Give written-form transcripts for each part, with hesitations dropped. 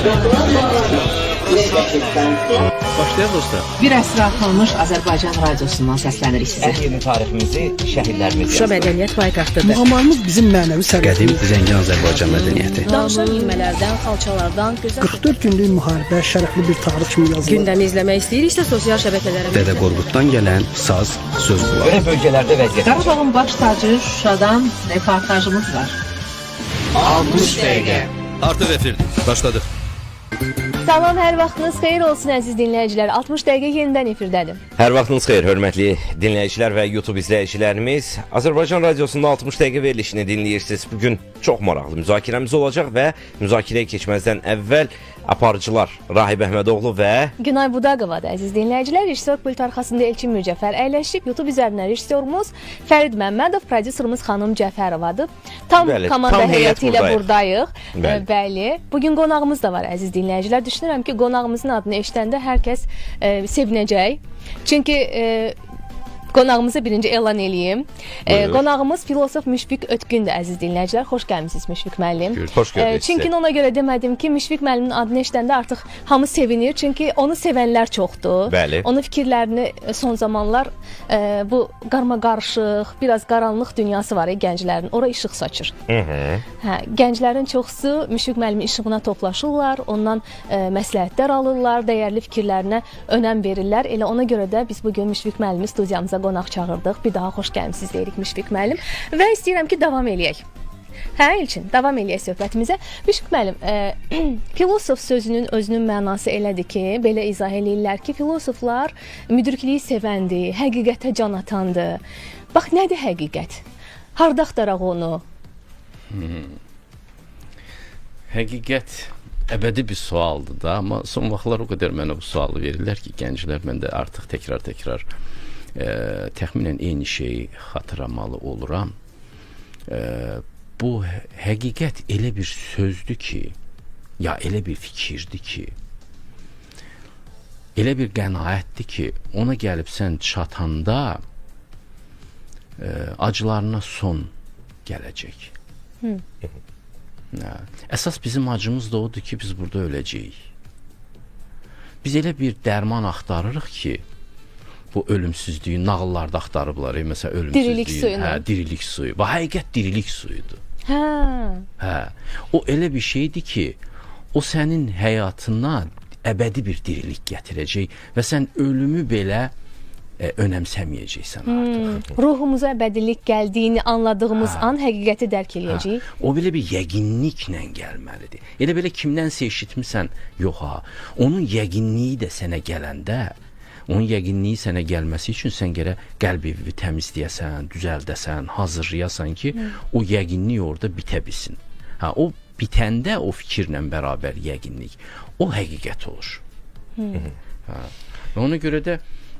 Başlayaq dostlar. Bir əsr artılmış Azərbaycan radiosundan səslənirik sizə. Ən yeni tariximizi şəhidlərimiz Şuşa mədəniyyət paytaxtıdır. Muğamlarımız bizim mənəvi Qədim sərvətimiz. zəngin Azərbaycan mədəniyyəti. Danışan ilmələrdən, xalçalardan, gözəl 44 günlük müharibə şərəfli bir tarix kimi yazılır. gündəmi izləmək istəyiriksə sosial şəbəkələrə Dədə Qorquddan gələn saz, söz bulağı. Görə bölgələrdə vəziyyət. Qarabağın baş tacı Şuşadan reportajımız var. 60 dəqiqə. Artıq efirdir. Başladıq. Salam, hər vaxtınız xeyir olsun əziz dinləyicilər. 60 dəqiqə yenidən efirdədir. Hər vaxtınız xeyir, hörmətli dinləyicilər və YouTube izləyicilərimiz. Azərbaycan Radiosunda 60 dəqiqə verilişini dinləyirsiniz. Bu gün çox maraqlı müzakirəmiz olacaq və müzakirəyə keçməzdən əvvəl aparıcılar Rahib Əhmədoğlu və Günay Budaqovadır əziz dinləyicilər. Rejissor pult arxasında Elçin Mircəfər əyləşib. YouTube üzərindən rejissorumuz Fərid Məmmədov, prodüserimiz xanım Cəfərovadır. Tam Bəli, komanda tam heyət heyəti ilə buradayıq. buradayıq. Bəli. Bəli. Bu gün qonağımız da var əziz dinləyicilər. Düşünürəm ki, qonağımızın adını eşidəndə hər kəs sevinəcək. Çünki qonağımızı birinci elan eləyim. Buyur. Qonağımız filosof Müşfiq Ötkündür əziz dinləyicilər. Xoş gəlmisiniz Müşfiq müəllim. Xoş gördük sizi. Çünki ona görə demədim ki, Müşfiq müəllimin adını eşidəndə artıq hamı sevinir. Çünki onu sevənlər çoxdur. Bəli. Onun fikirlərini son zamanlar bu qarmaqarışıq, biraz qaranlıq dünyası var ya gənclərin. Ora işıq saçır. Hə, gənclərin çoxsu Müşfiq müəllimin işığına toplaşırlar, ondan məsləhətlər alırlar, dəyərli fikirlərinə önəm verirlər. Elə ona görə də biz bu gün Müşfiq müəllimi studiyamıza qonaq çağırdıq. Bir daha xoş gəlmisiniz deyirik Müşfiq müəllim və istəyirəm ki, davam eləyək. Hə, Elçin, davam eləyək söhbətimizə. Müşfiq müəllim, filosof sözünün özünün mənası elədir ki, belə izah eləyirlər ki, filosoflar müdrikliyi sevəndir, həqiqətə can atandır. Bax, nədir həqiqət? Harda axtaraq onu? Həqiqət əbədi bir sualdır da, amma son vaxtlar o qədər mənə bu sualı verirlər ki, gənclər məndə artıq təkrar-təkrar təxminən eyni şeyi xatırlamalı oluram. Bu həqiqət elə bir sözdür ki, ya elə bir fikirdir ki, elə bir qənaətdir ki, ona gəlib sən çatanda acılarına son gələcək. Hə. Əsas bizim acımız da odur ki, biz burada öləcəyik. Biz elə bir dərman axtarırıq ki, bu ölümsüzlüyü nağıllarda axtarıblar. Məsələn, ölümsüzlüyü. Dirilik suyunu. Hə, dirilik suyu. Bu həqiqət dirilik suyudur. Hə. Hə. O elə bir şeydir ki, o sənin həyatına əbədi bir dirilik gətirəcək və sən ölümü belə önəmsəməyəcəksən artıq. Ruhumuza əbədilik gəldiyini anladığımız an həqiqəti dərk eləyəcəyik. O belə bir yəqinliklə gəlməlidir. Elə belə kimdənsə eşitmisən, yox ha. Onun yəqinliyi də sənə gələndə, onun yəqinliyi sənə gəlməsi üçün sən gərək qəlb evini təmizləyəsən, düzəldəsən, hazırlayasan ki, o yəqinlik orada bitə bilsin. Hə, o bitəndə o fikirlə bərabər yəqinlik, o həqiqət olur. Hə. Və ona görə də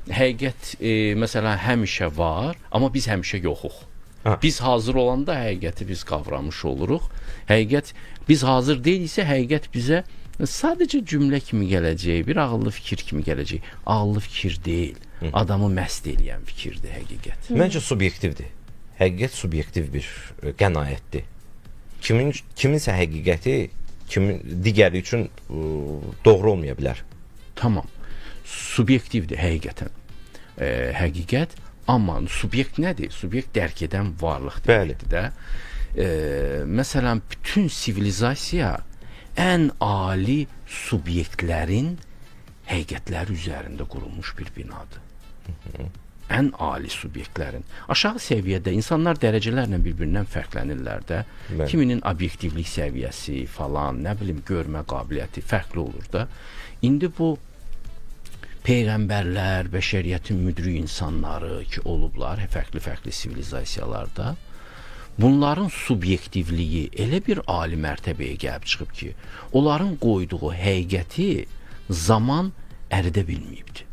həqiqət məsələn həmişə var, amma biz həmişə yoxuq. Ha. Biz hazır olanda həqiqəti biz qavramış oluruq. Həqiqət biz hazır deyiliksə, həqiqət bizə sadəcə cümlə kimi gələcək, bir ağıllı fikir kimi gələcək. Ağıllı fikir deyil, adamı məst eləyən fikirdir həqiqət. Məncə subyektivdir. Həqiqət subyektiv bir qənaətdir. Kiminsə həqiqəti kimin digəri üçün doğru olmaya bilər. Tamam. Subyektivdir həqiqətən. Həqiqət, amma subyekt nədir? Subyekt dərk edən varlıq Bəli. deməkdir də. Məsələn, bütün sivilizasiya ən ali subyektlərin həqiqətləri üzərində qurulmuş bir binadır. Ən ali subyektlərin. Aşağı səviyyədə insanlar dərəcələrlə bir-birindən fərqlənirlər də. Bəli. Kiminin obyektivlik səviyyəsi falan, nə bilim, görmə qabiliyyəti fərqli olur da. İndi bu peyğəmbərlər, bəşəriyyətin müdrik insanları ki olublar fərqli-fərqli sivilizasiyalarda, bunların subyektivliyi elə bir ali mərtəbəyə gəlib çıxıb ki, onların qoyduğu həqiqəti zaman əridə bilməyibdir.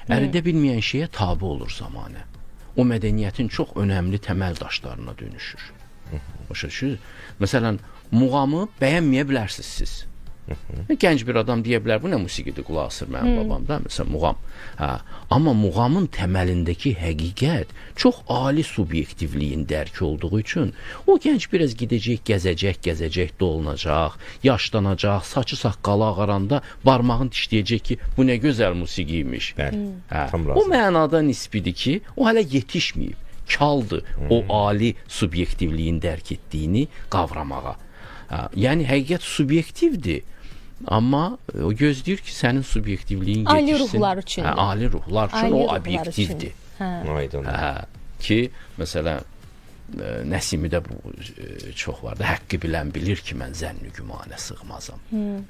Əridə bilməyən şeyə tabe olur zamanə. O mədəniyyətin çox önəmli təməl daşlarına dönüşür. Başa düşürsünüz? Məsələn, muğamı bəyənməyə bilərsiniz siz. Gənc bir adam deyə bilər, bu nə musiqidir, qulaq asır mənim babam da, məsələn, muğam. Hə, amma muğamın təməlindəki həqiqət çox ali subyektivliyin dərki olduğu üçün o gənc biraz gedəcək, gəzəcək, gəzəcək, dolunacaq, yaşlanacaq, saçı saqqalı ağaranda barmağını dişləyəcək ki, bu nə gözəl musiqi imiş. Bəli. Hə, Tam o razıyam. mənada nisbidir ki, o hələ yetişməyib, kaldır o ali subyektivliyin dərk etdiyini qavramağa. Hə, yəni həqiqət subyektivdir. Amma o gözləyir ki, sənin subyektivliyin Ali yetişsin. ruhlar üçündür. Hə, ali ruhlar üçün Ali o ruhlar obyektivdir. üçün. Hə. Aydın. Hə, ki, məsələn, Nəsimidə bu çox var da, həqqi bilən bilir ki, mən zənni gümanə sığmazam.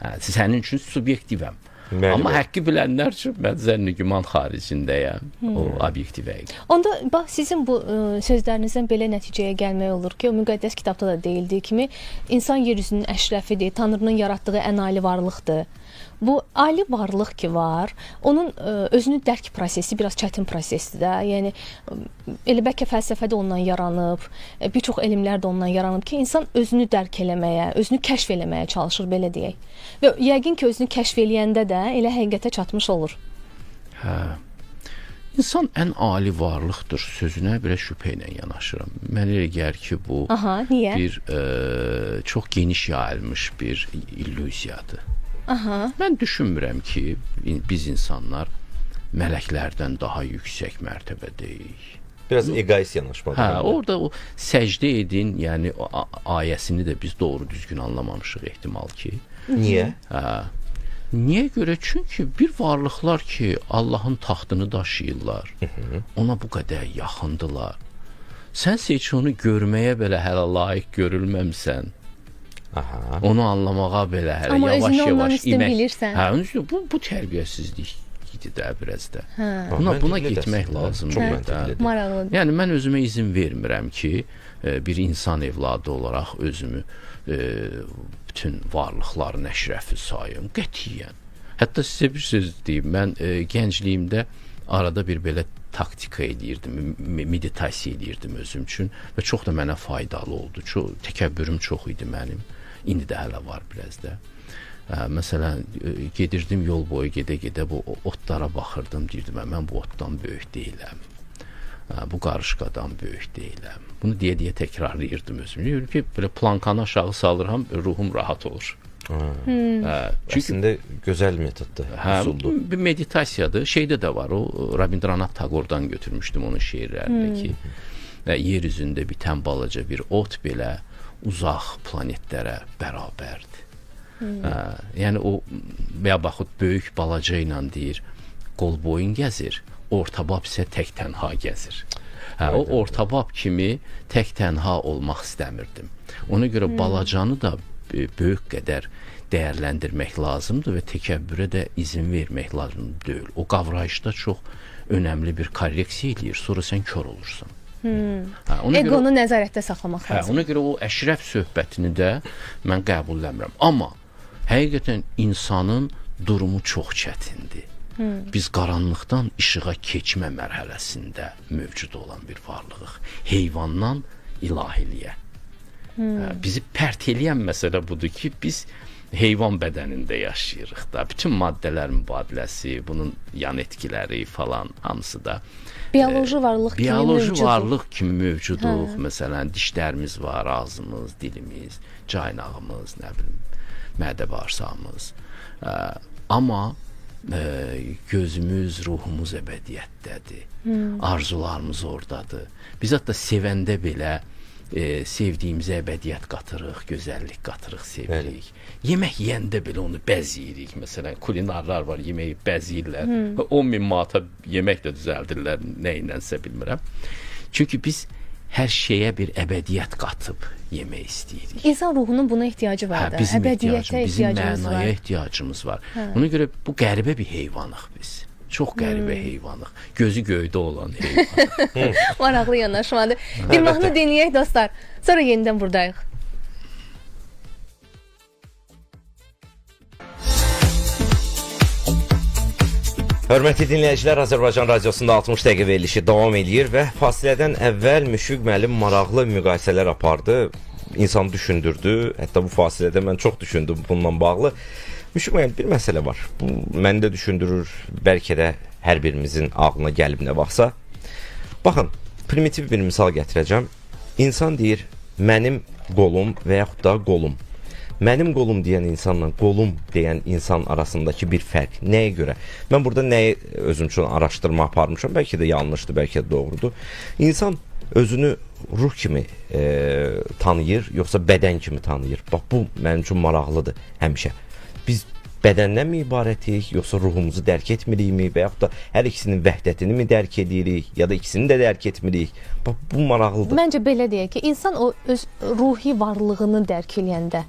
Hə, sənin üçün subyektivəm. Bəli, Amma bəli. həqqi bilənlər üçün mən zənni güman xaricindəyəm. O obyektiv həqiqət. Onda bax sizin bu sözlərinizdən belə nəticəyə gəlmək olur ki, o müqəddəs kitabda da deyildiyi kimi insan yer üzünün əşrəfidir, Tanrının yaratdığı ən ali varlıqdır. Bu ali varlıq ki var, onun özünü dərk prosesi biraz çətin prosesdir də. Yəni elə bəlkə fəlsəfə də ondan yaranıb, bir çox elmlər də ondan yaranıb ki, insan özünü dərk eləməyə, özünü kəşf eləməyə çalışır belə deyək. Və yəqin ki, özünü kəşf eləyəndə də elə həqiqətə çatmış olur. Hə. İnsan ən ali varlıqdır sözünə belə şübhə ilə yanaşıram. Mənə elə gəlir ki, bu Aha, niyə? bir çox geniş yayılmış bir illüziyadır. Aha. Mən düşünmürəm ki, biz insanlar mələklərdən daha yüksək mərtəbədəyik. Biraz egoist yanaşmadır. Hə, orada o səcdə edin, yəni o ayəsini də biz doğru düzgün anlamamışıq ehtimal ki. Niyə? Hə. Niyə görə? Çünki bir varlıqlar ki, Allahın taxtını daşıyırlar, ona bu qədər yaxındılar. Sənsə heç onu görməyə belə hələ layiq görülməmsən. Aha. Onu anlamağa belə hələ Amma özünü ondan yavaş-yavaş üstün bilirsən. Hə, onun üçün bu tərbiyəsizlik idi də biraz da. Hə. Buna Məntiqli getmək əslində. lazımdır. Çox da. məntiqlidir. Maraqlıdır. Yəni mən özümə izin vermirəm ki, bir insan evladı olaraq özümü bütün varlıqların əşrəfi sayım. Qətiyyən. Hətta sizə bir söz deyim, mən gəncliyimdə arada bir belə taktika eləyirdim, meditasiya eləyirdim özüm üçün və çox da mənə faydalı oldu. Çox təkəbbürüm çox idi mənim. İndi də hələ var biraz da. Məsələn, gedirdim yol boyu gedə-gedə bu otlara baxırdım, deyirdim, mən bu otdan böyük deyiləm. Bu qarışqadan böyük deyiləm. Bunu deyə-deyə təkrarlayırdım özümü. Deyirəm ki, belə plankanı aşağı salıram, ruhum rahat olur. Çünki əslində gözəl metoddur, hə, üsuldur. Bir meditasiyadır. Şeydə də var, o Rabindranath Tagordan götürmüşdüm onun şeirlərindəki. Yer üzündə bitən balaca bir ot belə uzaq planetlərə bərabərdir. Yəni o ya baxud böyük balaca ilə deyir, qol boyun gəzir, ortabab isə tək tənha gəzir. Hə, o ortabab kimi tək tənha olmaq istəmirdim. Ona görə balacanı da böyük qədər dəyərləndirmək lazımdır və təkəbbürə də izin vermək lazım deyil. O qavrayışda çox önəmli bir korreksiya eləyir, sonra sən kör olursan. Hə, ona Eqonu nəzarətdə saxlamaq hə, lazımdır. ona görə o əşrəf söhbətini də mən qəbulləmirəm. Amma həqiqətən insanın durumu çox çətindir. Biz qaranlıqdan işığa keçmə mərhələsində mövcud olan bir varlığıq. Heyvandan ilahiliyə. Hə, bizi pərt eləyən məsələ budur ki, biz heyvan bədənində yaşayırıq da. Bütün maddələr mübadiləsi, bunun yan etkiləri falan hamısı da Bioloji varlıq kimi bioloji mövcudluq. varlıq kimi mövcuduq. Məsələn, dişlərimiz var, ağzımız, dilimiz, caynağımız, nə bilim, mədə bağırsağımız. Amma gözümüz, ruhumuz əbədiyyətdədir. Arzularımız oradadır. Biz hətta sevəndə belə sevdiyimizə əbədiyyət qatırıq, gözəllik qatırıq, sevirik. Yemək yeyəndə belə onu bəzəyirik. Məsələn, kulinarlar var, yeməyi bəzəyirlər. 10 min manata yemək də düzəldirlər, nə ilənsə bilmirəm. Çünki biz hər şeyə bir əbədiyyət qatıb yemək istəyirik. İnsan ruhunun buna ehtiyacı var Hə, da. bizim Əbədiyyətə bizim ehtiyacımız mənaya var. ehtiyacımız var. Ona görə bu qəribə bir heyvanıq biz. Çox qəribə heyvanıq. Gözü göydə olan heyvan. Maraqlı yanaşmadır. Bir mahnı dinləyək dostlar. Sonra yenidən buradayıq. Hörmətli dinləyicilər, Azərbaycan Radiosunda 60 dəqiqə verilişi davam eləyir və fasilədən əvvəl Müşfiq müəllim maraqlı müqayisələr apardı. insanı düşündürdü. Hətta bu fasilədə mən çox düşündüm bununla bağlı. Müşfiq müəllim, bir məsələ var. Bu məni də düşündürür, bəlkə də hər birimizin ağlına gəlib nə vaxtsa. Baxın, primitiv bir misal gətirəcəm. İnsan deyir, mənim qolum və yaxud da qolum. Mənim qolum deyən insanla qolum deyən insan arasındakı bir fərq nəyə görə? Mən burada nəyi özüm üçün araşdırma aparmışam? Bəlkə də yanlışdır, bəlkə də doğrudur. İnsan özünü ruh kimi tanıyır, yoxsa bədən kimi tanıyır? Bax, bu mənim üçün maraqlıdır həmişə. Biz bədəndən mi ibarətik, yoxsa ruhumuzu dərk etmirikmi və yaxud da hər ikisinin vəhdətini mi dərk edirik, ya da ikisini də dərk etmirik? Bax, bu maraqlıdır. Məncə belə deyək ki, insan o öz ruhi varlığını dərk eləyəndə,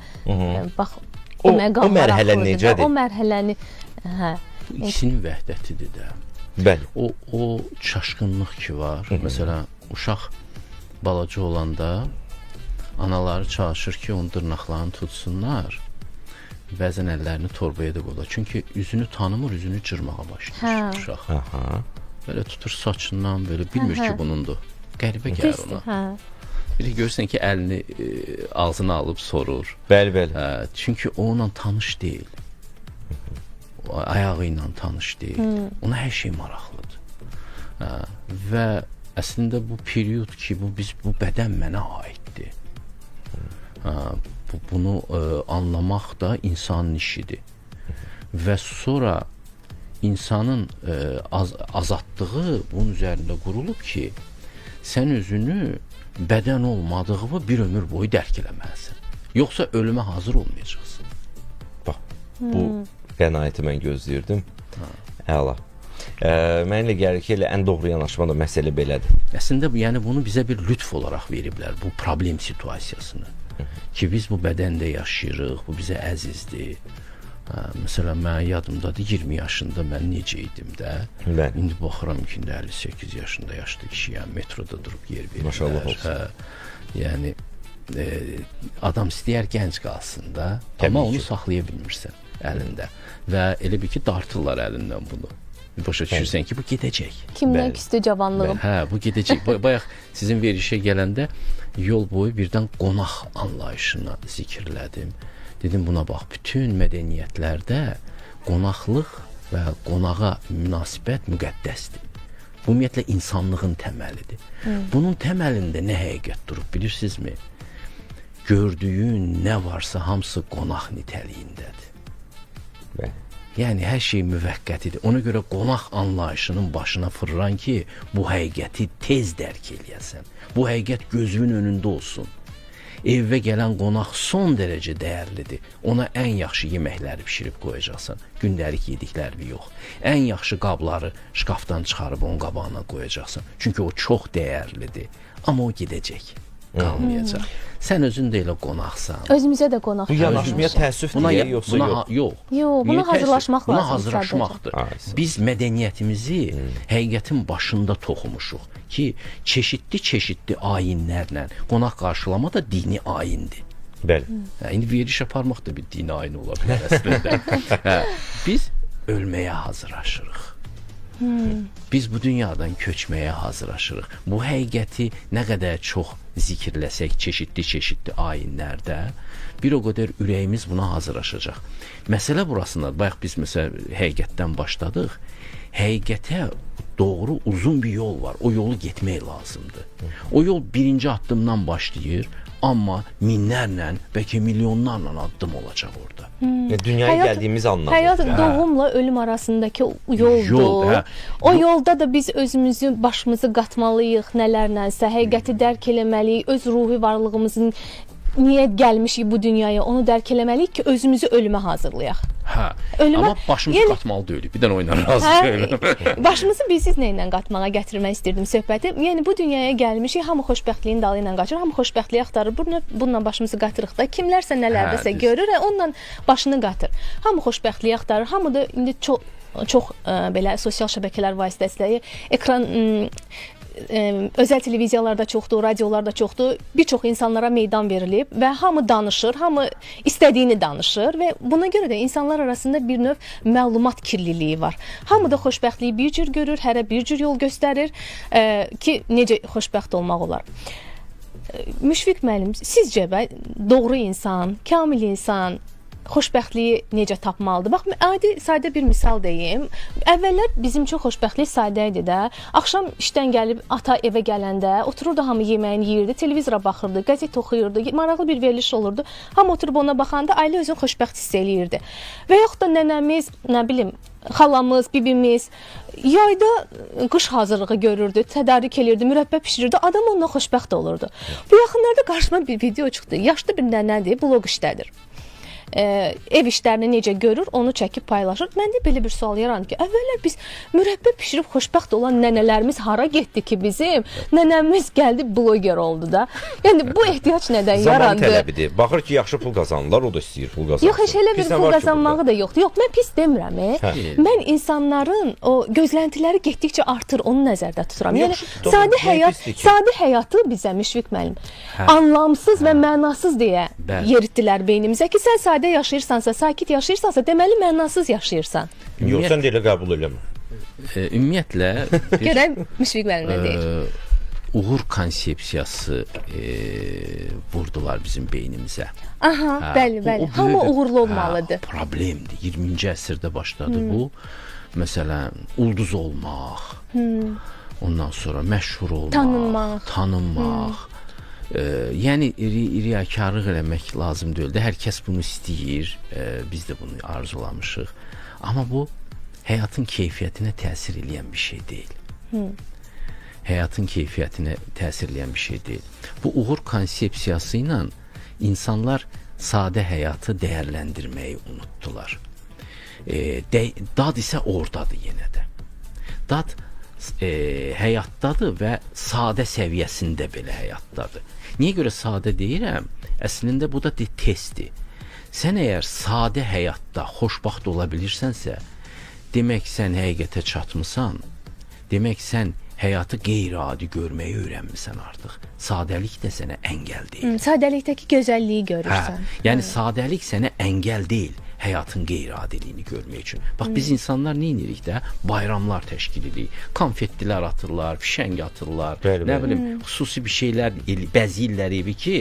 bax, o məqam o mərhələ maraqlıdır da, necədir? O mərhələni, hə. Bu ikisinin vəhdətidir də. Bəli. O çaşqınlıq ki var. Məsələn, uşaq balaca olanda anaları çalışır ki, onun dırnaqlarını tutsunlar. Bəzən əllərini torbaya da qoyurlar. Çünki üzünü tanımır, üzünü cırmağa başlayır uşaq. Aha. Belə tutur saçından, belə bilmir ki, bunundur. Qəribə gəlir ona. Hə. Bir də görürsən ki, əlini ağzına alıb sorur. Bəli, bəli. Çünki onunla tanış deyil. O, ayağı ilə tanış deyil. Ona hər şey maraqlıdır. Və əslində bu period ki, bu bədən mənə aiddir. Bunu anlamaq da insanın işidir. Və sonra insanın azadlığı bunun üzərində qurulub ki, sən özünü bədən olmadığını bir ömür boyu dərk eləməlisən. Yoxsa ölümə hazır olmayacaqsın. Bax, bu qənaəti mən gözləyirdim. Əla. Mənə elə gəlir ki, elə ən doğru yanaşma da məsələ belədir. Əslində, yəni bunu bizə bir lütf olaraq veriblər, bu problem situasiyasını. Ki biz bu bədəndə yaşayırıq, bu bizə əzizdir. Məsələn, mənim yadımdadır, 20 yaşında mən necə idim də. Bəli. İndi baxıram ki, indi 58 yaşında yaşlı kişiyəm, metroda durub yer verirlər. Maşallah olsun. Yəni, adam istəyər gənc qalsın da, Təbii amma onu ki. saxlaya bilmirsən əlində. Və elə bil ki, dartırlar əlindən bunu. Başa düşürsən ki, bu gedəcək. Kimdən küstü cavanlığım? Hə, bu gedəcək. Bayaq sizin verilişə gələndə yol boyu birdən qonaq anlayışına zikirlədim. Dedim, buna bax, bütün mədəniyyətlərdə qonaqlıq və qonağa münasibət müqəddəsdir. Bu, ümumiyyətlə, insanlığın təməlidir. Bunun təməlində nə həqiqət durub, bilirsinizmi? Gördüyün nə varsa hamısı qonaq nitəliyindədir. Bəli. Yəni, hər şey müvəqqətidir. Ona görə qonaq anlayışının başına fırlan ki, bu həqiqəti tez dərk eləyəsən. Bu həqiqət gözünün önündə olsun. Evə gələn qonaq son dərəcə dəyərlidir. Ona ən yaxşı yeməkləri bişirib qoyacaqsan. Gündəlik yedikləri yox. Ən yaxşı qabları şkafdan çıxarıb onun qabağına qoyacaqsan. Çünki o çox dəyərlidir. Amma o gedəcək, qalmayacaq. Sən özün də elə qonaqsan. Özümüzə də qonaq. Bu yanaşmaya təəssüf deyə yoxsa yox? Yox. Yox, buna hazırlaşmaq Buna lazımdır hazırlaşmaqdır. Biz mədəniyyətimizi həqiqətin başında toxumuşuq ki, çeşidli-çeşidli ayinlərlə qonaq qarşılama da dini ayindir. Bəli. İndi veriliş aparmaq da bir dini ayin ola bilər əslində. Biz ölməyə hazırlaşırıq. Biz bu dünyadan köçməyə hazırlaşırıq. Bu həqiqəti nə qədər çox zikirləsək çeşidli-çeşidli ayinlərdə, bir o qədər ürəyimiz buna hazırlaşacaq. Məsələ burasındadır. Bayaq biz məsələn həqiqətdən başladıq. Həqiqətə doğru uzun bir yol var. O yolu getmək lazımdır. O yol birinci addımdan başlayır, amma minlərlə, bəlkə milyonlarla addım olacaq orada. Dünyaya gəldiyimiz anlamda. Həyat doğumla ölüm arasındakı yoldur. Yol, hə. O yolda da biz özümüzü, başımızı qatmalıyıq nələrlənsə, həqiqəti dərk eləməliyik, öz ruhi varlığımızın niyə gəlmişik bu dünyaya, onu dərk eləməliyik ki, özümüzü ölümə hazırlayaq. Hə. Ölümə, amma başımızı yəni, qatmalı deyilik. Bir dənə oyuna razı deyiləm. Başımızı bilsiz nə ilə qatmağa gətirmək istirdim söhbəti. Yəni bu dünyaya gəlmişik, hamı xoşbəxtliyin dalı ilə qaçır, hamı xoşbəxtliyi axtarır. Bununla başımızı qatırıq da. Kimlərsə nələrdəsə görür, onunla başını qatır. Hamı xoşbəxtliyi axtarır. Hamı da indi çox belə sosial şəbəkələr vasitəsilə ekran özəl televiziyalarda çoxdur, radiolarda çoxdur. Bir çox insanlara meydan verilib və hamı danışır, hamı istədiyini danışır və buna görə də insanlar arasında bir növ məlumat kirliliyi var. Hamı da xoşbəxtliyi bir cür görür, hərə bir cür yol göstərir ki, necə xoşbəxt olmaq olar. Müşfiq müəllim, sizcə doğru insan, kamil insan xoşbəxtliyi necə tapmalıdır? Bax, adi, sadə bir misal deyim. Əvvəllər bizim üçün xoşbəxtlik sadə idi də. Axşam işdən gəlib ata evə gələndə otururdu, hamı yeməyini yeyirdi, televizora baxırdı, qəzet oxuyurdu, maraqlı bir veriliş olurdu. Hamı oturub ona baxanda ailə özünü xoşbəxt hiss eləyirdi. Və yaxud da nənəmiz, nə bilim, xalamız, bibimiz yayda qış hazırlığı görürdü, tədarük elirdi, mürəbbə pişirirdi. Adam onunla xoşbəxt olurdu. Bu yaxınlarda qarşıma bir video çıxdı. Yaşlı bir nənədir, bloq işlədir. Ev işlərini necə görür, onu çəkib paylaşır. Məndə belə bir sual yarandı ki, əvvəllər biz mürəbbə pişirib xoşbəxt olan nənələrimiz hara getdi ki, bizim nənəmiz gəldi bloger oldu da. Yəni bu ehtiyac nədən Zaman yarandı? tələbidir. Baxır ki, yaxşı pul qazanırlar, o da istəyir pul qazansın. Yox, heç elə bir Pis nə pul var ki qazanmağı burada? da yoxdur. Yox, mən pis demirəm. Mən insanların o gözləntiləri getdikcə artır, onu nəzərdə tuturam. Yəni Yaxşı, doğru, sadə nəyə həyat, pisdir ki? sadə həyatı bizə Müşfiq müəllim anlamsız və mənasız deyə yeritdilər beynimizə ki, sən sadə yaşayırsansa, sakit yaşayırsansa, deməli mənasız yaşayırsan. Yox, sən də elə qəbul eləmə. Ümumiyyətlə Görək Müşfiq müəllim nə deyir. Uğur konsepsiyası vurdular bizim beynimizə. Aha, bəli, bəli. Hamı uğurlu olmalıdır. Problemdir. 20-ci əsrdə başladı bu. Məsələn, ulduz olmaq, ondan sonra məşhur olmaq, tanınmaq. Yəni riyakarlıq eləmək lazım deyil də. Hər kəs bunu istəyir. Biz də bunu arzulamışıq. Amma bu həyatın keyfiyyətinə təsir eləyən bir şey deyil. Həyatın keyfiyyətinə təsir eləyən bir şey deyil. Bu uğur konsepsiyası ilə insanlar sadə həyatı dəyərləndirməyi unutdular. Dad isə oradadır yenə də. Dad həyatdadır və sadə səviyyəsində belə həyatdadır. Niyə görə sadə deyirəm? Əslində bu da testdir. Sən əgər sadə həyatda xoşbəxt ola bilirsənsə, demək sən həqiqətə çatmısan, demək sən həyatı qeyri-adi görməyi öyrənmisən artıq. Sadəlik də sənə əngəl deyil. Sadəlikdəki gözəlliyi görürsən. Hə, yəni sadəlik sənə əngəl deyil həyatın qeyri-adiliyini görmək üçün. Bax biz insanlar nə edirik də? Bayramlar təşkil edirik. Konfettilər atırlar, fişəng atırlar, Bəli, nə bəli. bilim, xüsusi bir şeylər bəzəyirlər evi ki,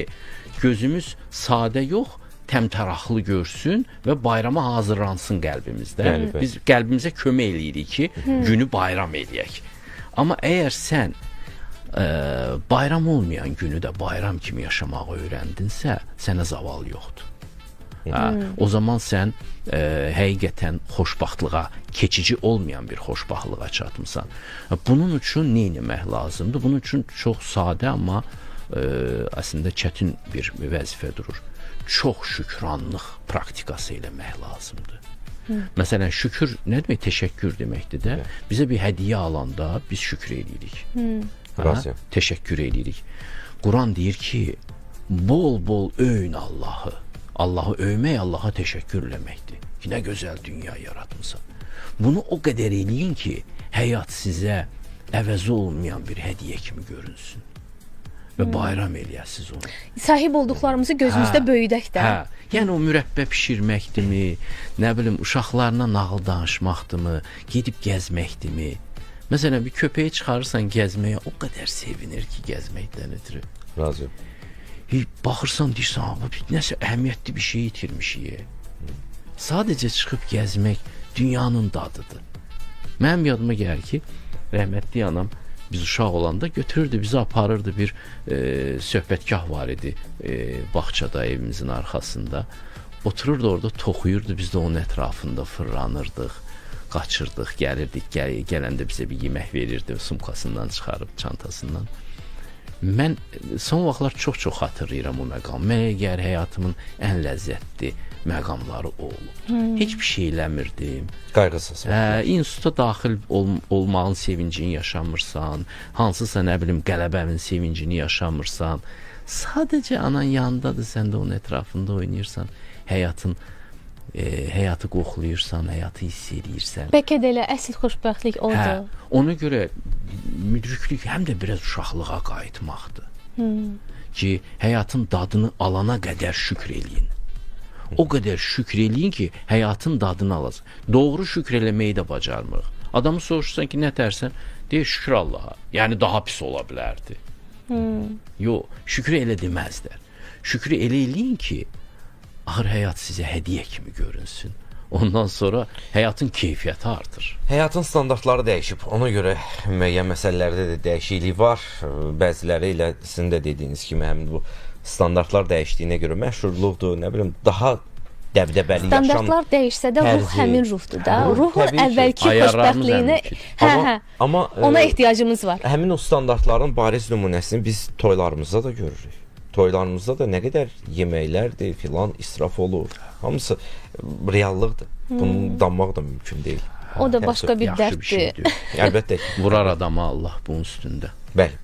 gözümüz sadə yox, təmtəraqlı görsün və bayrama hazırlansın qəlbimizdə. Bəli, bəli. Biz qəlbimizə kömək eləyirik ki, günü bayram eləyək. Amma əgər sən bayram olmayan günü də bayram kimi yaşamağı öyrəndinsə, sənə zaval yoxdur. Hə, o zaman sən həqiqətən xoşbəxtlığa, keçici olmayan bir xoşbəxtlığa çatmısan. Bunun üçün nə etmək lazımdır? Bunun üçün çox sadə, amma əslində çətin bir vəzifə durur. Çox şükranlıq praktikası eləmək lazımdır. Məsələn, şükür nə demək? Təşəkkür deməkdir də. Bizə bir hədiyyə alanda biz şükür eləyirik. Razıyam. Təşəkkür eləyirik. Quran deyir ki, bol-bol öyün Allahı. Allahı öymək, Allaha təşəkkür eləməkdir. Ki, nə gözəl dünya yaratmısan. Bunu o qədər eləyin ki, həyat sizə əvəzi olmayan bir hədiyyə kimi görünsün. Və bayram eləyəsiniz onu. Sahib olduqlarımızı gözümüzdə böyüdək də. Hə, yəni o mürəbbə pişirməkdirmi, nə bilim uşaqlarına nağıl danışmaqdırmı, gedib gəzməkdirmi? Məsələn, bir köpəyi çıxarırsan gəzməyə, o qədər sevinir ki, gəzməkdən ötürü. Razıyam. Baxırsan, deyirsən, bu nəsə əhəmiyyətli bir şey itirmişik. Sadəcə çıxıb gəzmək dünyanın dadıdır. Mənim yadıma gəlir ki, rəhmətli anam biz uşaq olanda götürürdü, bizi aparırdı bir söhbətgah var idi bağçada, evimizin arxasında. Otururdu orada, toxuyurdu, biz də onun ətrafında fırlanırdıq, qaçırdıq, gəlirdik, gələndə bizə bir yemək verirdi, sumkasından çıxarıb, çantasından. Mən son vaxtlar çox-çox xatırlayıram o məqamı. Mənə gəlir həyatımın ən ləzzətli məqamları o olub. Heç bir şey eləmirdim. Qayğısız. İnstituta daxil olmağın sevincini yaşamırsan, hansısa nə bilim qələbənin sevincini yaşamırsan. Sadəcə anan yanındadır, sən də onun ətrafında oynayırsan, həyatı qoxlayırsan, həyatı hiss eləyirsən. Bəlkə də elə əsl xoşbəxtlik odur. Hə, ona görə müdriklik həm də biraz uşaqlığa qayıtmaqdır. Ki, həyatın dadını alana qədər şükr eləyin. O qədər şükr eləyin ki, həyatın dadını alasın. Doğru şükr eləməyi də bacarmırıq. Adamı soruşsan ki, nə tərsən? Deyir, şükür Allaha. Yəni, daha pis ola bilərdi. Yox, şükrü elə deməzlər. Şükrü elə eləyin ki, axır həyat sizə hədiyyə kimi görünsün. Ondan sonra həyatın keyfiyyəti artır. Həyatın standartları dəyişib. Ona görə müəyyən məsələlərdə də dəyişiklik var. Bəziləri elə sizin də dediyiniz kimi həmin bu standartlar dəyişdiyinə görə məşhurluqdur, nə bilim, daha dəbdəbəli yaşam Standartlar dəyişsə də ruh tərzi. həmin ruhdur da. Ruh, Ruhun təbii ki. əvvəlki Ayarlarımız xoşbəxtliyinə, həminkidir. hə, hə. Amma Ona ehtiyacımız var. Həmin o standartların bariz nümunəsini biz toylarımızda da görürük. Toylarımızda da nə qədər yeməklərdir, filan israf olur. Hamısı reallıqdır. Bunu danmaq da mümkün deyil. O da başqa bir Yaxşı bir dərddir. şeydir. Əlbəttə ki. Vurar adama Allah bunun üstündə. Bəli.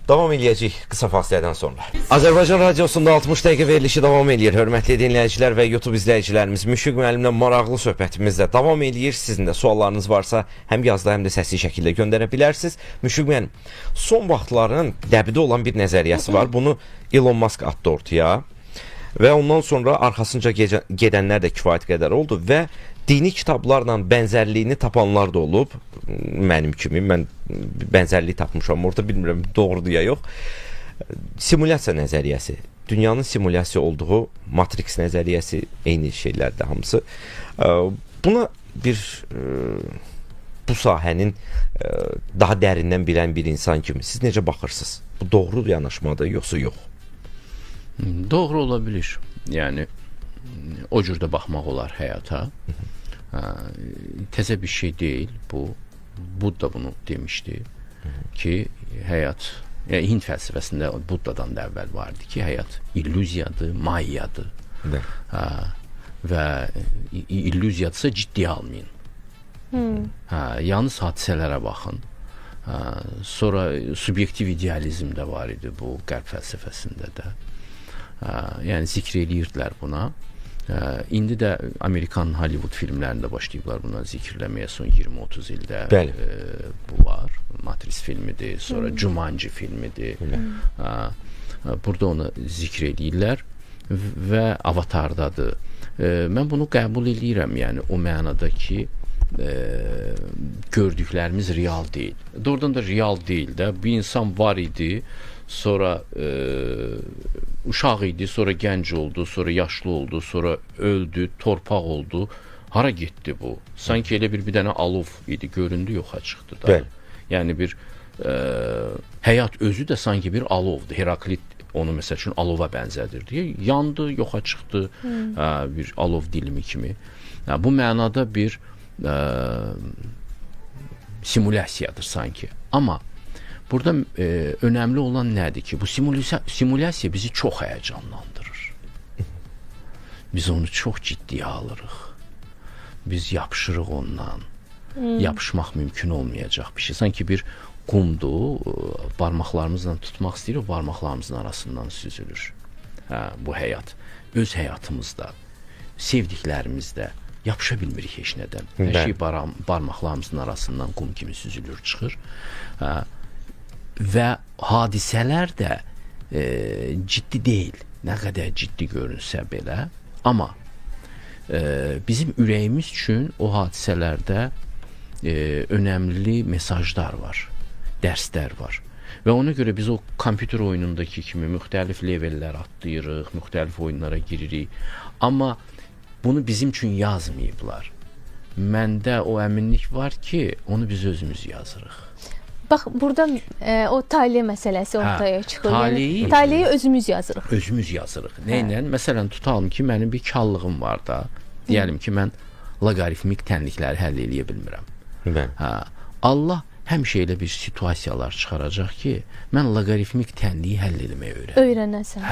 Davam eləyəcəyik qısa fasilədən sonra. Azərbaycan Radiosunda 60 dəqiqə verilişi davam eləyir. Hörmətli dinləyicilər və YouTube izləyicilərimiz, Müşfiq müəllimlə maraqlı söhbətimiz də davam eləyir. Sizin də suallarınız varsa həm yazılı, həm də səsli şəkildə göndərə bilərsiniz. Müşfiq müəllim, son vaxtların dəbdə olan bir nəzəriyyəsi var. Bunu Elon Musk atdı ortaya. Və ondan sonra arxasınca gedənlər də kifayət qədər oldu və dini kitablarla bənzərliyini tapanlar da olub. Mənim kimi, mən bənzərlik tapmışam orada, bilmirəm doğrudur ya yox. Simulyasiya nəzəriyyəsi, dünyanın simulyasiya olduğu Matrix nəzəriyyəsi, eyni şeylərdir hamısı. Buna bir bu sahənin daha dərindən bilən bir insan kimi siz necə baxırsınız? Bu doğru yanaşmadır yoxsa yox? Doğru ola bilir. Yəni o cür də baxmaq olar həyata. Təzə bir şey deyil bu. Budda bunu demişdi ki, həyat, yəni Hind fəlsəfəsində Buddadan da əvvəl vardı ki, həyat illüziyadır, mayadır. Və illüziyadırsa ciddiyə almayın. Yalnız hadisələrə baxın. Sonra subyektiv idealizm də var idi bu qərb fəlsəfəsində də. Yəni zikr eləyirdilər buna. İndi də Amerikan Hollywood filmlərində başlayıblar buna zikr eləməyə son 20-30 ildə. Bəli. Bu var. Matrix filmidir, sonra Jumanji filmidir. Burada onu zikr eləyirlər və Avatardadır. Mən bunu qəbul eləyirəm, yəni o mənada ki, gördüklərimiz real deyil. Doğrudan da real deyil də. Bir insan var idi, sonra uşaq idi, sonra gənc oldu, sonra yaşlı oldu, sonra öldü, torpaq oldu. Hara getdi bu? Sanki elə bir dənə alov idi, göründü, yoxa çıxdı da. Bəli. Yəni bir həyat özü də sanki bir alovdur. Heraklit onu məsəl üçün alova bənzədirdi. Yandı, yoxa çıxdı, bir alov dilimi kimi. Bu mənada bir simulyasiyadır sanki. Amma burada önəmli olan nədir ki, bu simulyasiya bizi çox həyəcanlandırır. Biz onu çox ciddiyə alırıq. Biz yapışırıq ondan. Yapışmaq mümkün olmayacaq bir şey. Sanki bir qumdur, barmaqlarımızla tutmaq istəyirik, barmaqlarımızın arasından süzülür. Bu həyat. Öz həyatımızda, sevdiklərimizdə yapışa bilmirik heç nədən. Hər şey barmaqlarımızın arasından qum kimi süzülür, çıxır. Və hadisələr də ciddi deyil. Nə qədər ciddi görünsə belə. Amma bizim ürəyimiz üçün o hadisələrdə önəmli mesajlar var, dərslər var. Və ona görə biz o kompüter oyunundakı kimi müxtəlif levellər atlayırıq, müxtəlif oyunlara giririk. Amma bunu bizim üçün yazmayıblar. Məndə o əminlik var ki, onu biz özümüz yazırıq. Bax, burada o tale məsələsi ortaya çıxır. Yəni, taleyi özümüz yazırıq. Özümüz yazırıq. Nə ilə? Məsələn, tutalım ki, mənim bir kallığım var da. Deyəlim ki, mən loqaritmik tənlikləri həll eləyə bilmirəm. Allah həmişə elə bir situasiyalar çıxaracaq ki, mən loqaritmik tənliyi həll eləməyi öyrənəm. Öyrənəsən.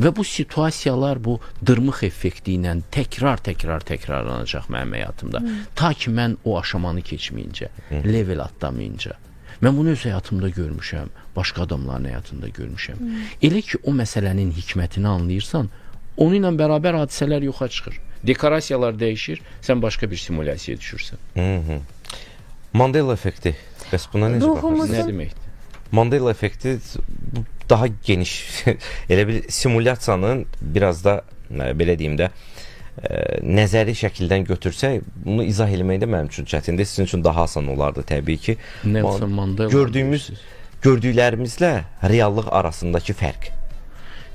Və bu situasiyalar bu dırmıq effekti ilə təkrar təkrarlanacaq mənim həyatımda. Ta ki mən o aşamanı keçməyincə, level atlamayınca. Mən bunu öz həyatımda görmüşəm, başqa adamların həyatında görmüşəm. Elə ki, o məsələnin hikmətini anlayırsan, onunla bərabər hadisələr yoxa çıxır. Dekorasiyalar dəyişir, sən başqa bir simulyasiyaya düşürsən. Mandela effekti. Bəs buna necə baxırsınız? Nə deməkdir? Mandela effekti bu daha geniş. Elə bir simulyasiyanın biraz da belə deyim də nəzəri şəkildən götürsək, bunu izah eləmək də mənim üçün çətindir. Sizin üçün daha asan olardı təbii ki. Nelson Mandela. Gördüyümüz Gördüklərimizlə reallıq arasındakı fərq.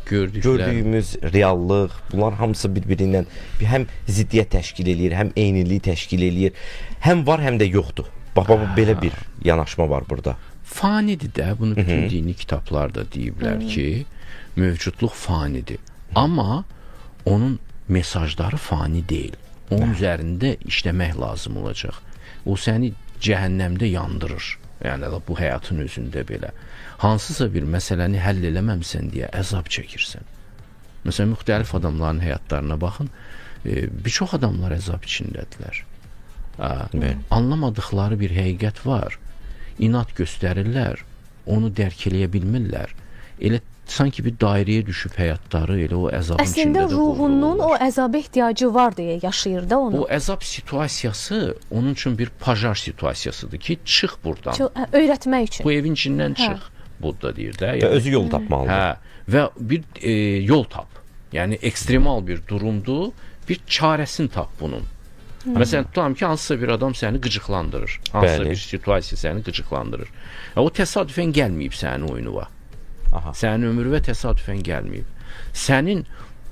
Gördüyümüz reallıq, bunlar hamısı bir-biri ilə həm ziddiyyət təşkil eləyir, həm eynilik təşkil eləyir. Həm var, həm də yoxdur. Bax, bax, belə bir yanaşma var burada. Fanidir də, bunu bütün dini kitablarda deyiblər ki, mövcudluq fanidir. Amma onun mesajları fani deyil. Onun üzərində işləmək lazım olacaq. O səni cəhənnəmdə yandırır. Yəni bu həyatın özündə belə. Hansısa bir məsələni həll eləməmsən deyə əzab çəkirsən. Məsələn, müxtəlif adamların həyatlarına baxın. Bir çox adamlar əzab içindədirlər. Anlamadıqları bir həqiqət var. İnad göstərirlər, onu dərk eləyə bilmirlər. Elə sanki bir dairəyə düşüb həyatları, elə o əzabın Əslində içində də ruhunun o qovrulurlar. əzaba ehtiyacı var deyə yaşayır da onu. O əzab situasiyası onun üçün bir pajar situasiyasıdır ki, çıx buradan. Çox, öyrətmək üçün. Bu evin içindən çıx. Budda deyir də. Və Yəni, özü yol tapmalıdır. hə, və bir yol tap. Yəni ekstremal bir durumdur. Bir çarəsini tap bunun. Məsələn, tutalım ki, hansısa bir adam səni qıcıqlandırır. Hansısa Bəli. bir situasiya səni qıcıqlandırır. O təsadüfən gəlməyib sənin oyununa. Aha. Sənin ömrünə təsadüfən gəlməyib. Sənin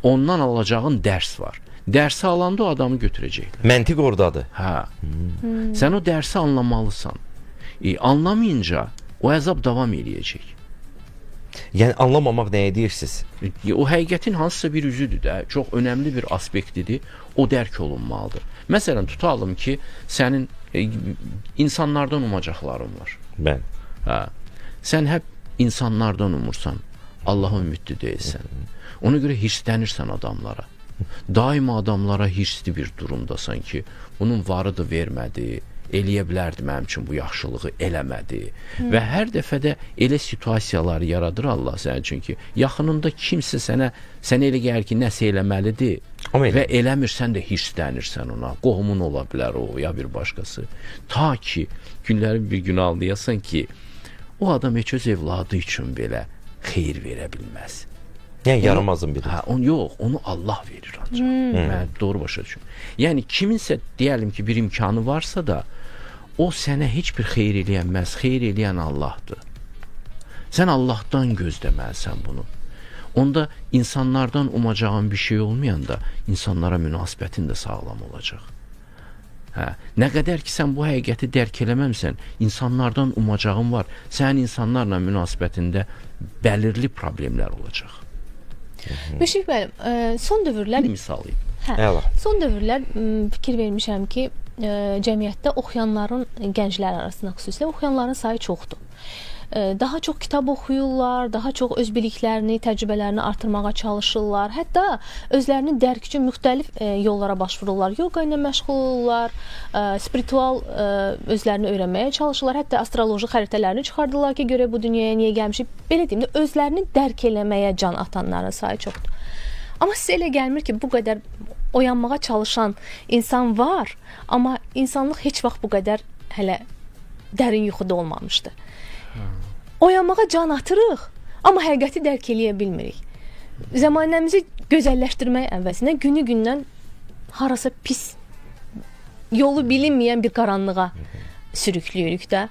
ondan alacağın dərs var. Dərsi alanda o adamı götürəcəklər. Məntiq ordadır. Hə. Sən o dərsi anlamalısan. Anlamayınca o əzab davam eləyəcək. Yəni anlamamaq nəyə deyirsiniz? O həqiqətin hansısa bir üzüdür də, çox önəmli bir aspektidir. O dərk olunmalıdır. Məsələn, tutalım ki, sənin insanlardan umacaqların var. Bəli. Hə. Sən hep insanlardan umursan, Allaha ümidli deyilsən. Ona görə hirslənirsən adamlara. Daima adamlara hirsli bir durumdasan ki, bunun varıdır vermədi, eləyə bilərdi mənim üçün bu yaxşılığı eləmədi. Və hər dəfə də elə situasiyalar yaradır Allah sənin üçün ki, yaxınında kimsə sənə elə gəlir ki, nəsə eləməlidir. Amma Və eləmirsən də hirslənirsən ona. Qohumun ola bilər o, ya bir başqası. Ta ki günlərin bir günü anlayasan ki, o adam heç öz evladı üçün belə xeyir verə bilməz. Yəni yaramazın biri. Hə, onu yox, onu Allah verir ancaq. Mən doğru başa düşüm. Yəni kiminsə deyəlim ki, bir imkanı varsa da o sənə heç bir xeyir eləyənməz. Xeyir eləyən Allahdır. Sən Allahdan gözləməlisən bunu. Onda insanlardan umacağın bir şey olmayanda insanlara münasibətin də sağlam olacaq. Hə, nə qədər ki sən bu həqiqəti dərk eləməmsən, insanlardan umacağın var. Sənin insanlarla münasibətində bəlirli problemlər olacaq. Müşfiq müəllim, son dövrlər Bir misal idi. Hə. Əla. Son dövrlər fikir vermişəm ki, cəmiyyətdə oxuyanların, gənclər arasında xüsusilə oxuyanların sayı çoxdur. Daha çox kitab oxuyurlar, daha çox öz biliklərini, təcrübələrini artırmağa çalışırlar. Hətta özlərini dərk üçün müxtəlif yollara başvururlar. Yoga ilə məşğul olurlar, spiritual özlərini öyrənməyə çalışırlar. Hətta astroloji xəritələrini çıxardırlar ki, görək bu dünyaya niyə gəlmişik. Belə deyim də, özlərini dərk eləməyə can atanların sayı çoxdur. Amma sizə elə gəlmir ki, bu qədər oyanmağa çalışan insan var, amma insanlıq heç vaxt bu qədər hələ dərin yuxuda olmamışdı. Oyanmağa can atırıq, amma həqiqəti dərk eləyə bilmirik. Zəmanəmizi gözəlləşdirmək əvəzinə günü-gündən harasa pis, yolu bilinməyən bir qaranlığa sürüklüyürük də.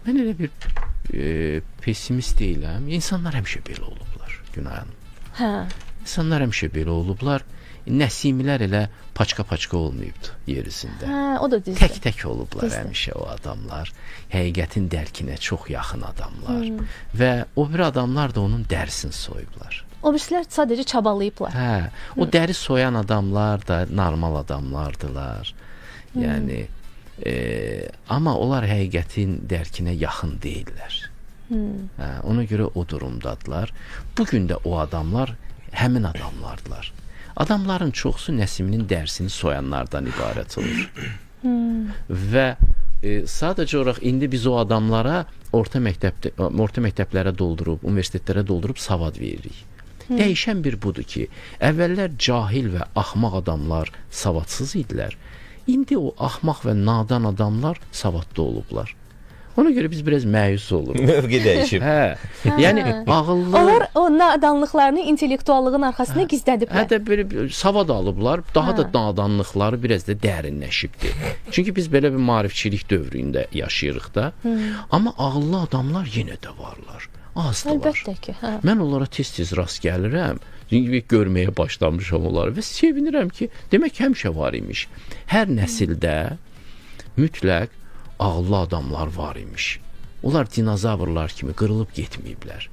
Mən elə bir pessimist deyiləm. İnsanlar həmişə belə olublar, Günay hanım. Hə. İnsanlar həmişə belə olublar. Nəsimilər elə paçka-paçka olmayıbdı yer üzündə. Hə, o da düzdür. Tək-tək olublar Düzdür. həmişə o adamlar. Həqiqətin dərkinə çox yaxın adamlar. Və o bir adamlar da onun dərisini soyublar. O birisilər sadəcə çabalayıblar. Hə, o dəri soyan adamlar da normal adamlardılar. Yəni amma onlar həqiqətin dərkinə yaxın deyillər. Hə, ona görə o durumdadılar. Bu gün də o adamlar həmin adamlardılar. Adamların çoxusu Nəsiminin dərisini soyanlardan ibarət olur. Və sadəcə olaraq indi biz o adamlara orta məktəblərə doldurub, universitetlərə doldurub savad veririk. Dəyişən bir budur ki, əvvəllər cahil və axmaq adamlar savadsız idilər. İndi o axmaq və nadan adamlar savadlı olublar. Ona görə biz biraz məyus oluruq. Mövqe dəyişib. Hə. Yəni ağıllı Onlar o nadanlıqlarını intellektuallığın arxasına gizlədiblər. Hətta belə bir savad alıblar, daha da nadanlıqları biraz da dərinləşibdi. Çünki biz belə bir maarifçilik dövründə yaşayırıq da. Amma ağıllı adamlar yenə də varlar. Azdılar. Əlbəttə ki, hə. Mən onlara tez-tez rast gəlirəm. Çünki görməyə başlamışam onları və sevinirəm ki, demək həmişə var imiş. Hər nəsildə mütləq ağıllı adamlar var imiş. Onlar dinozavrlar kimi qırılıb getməyiblər.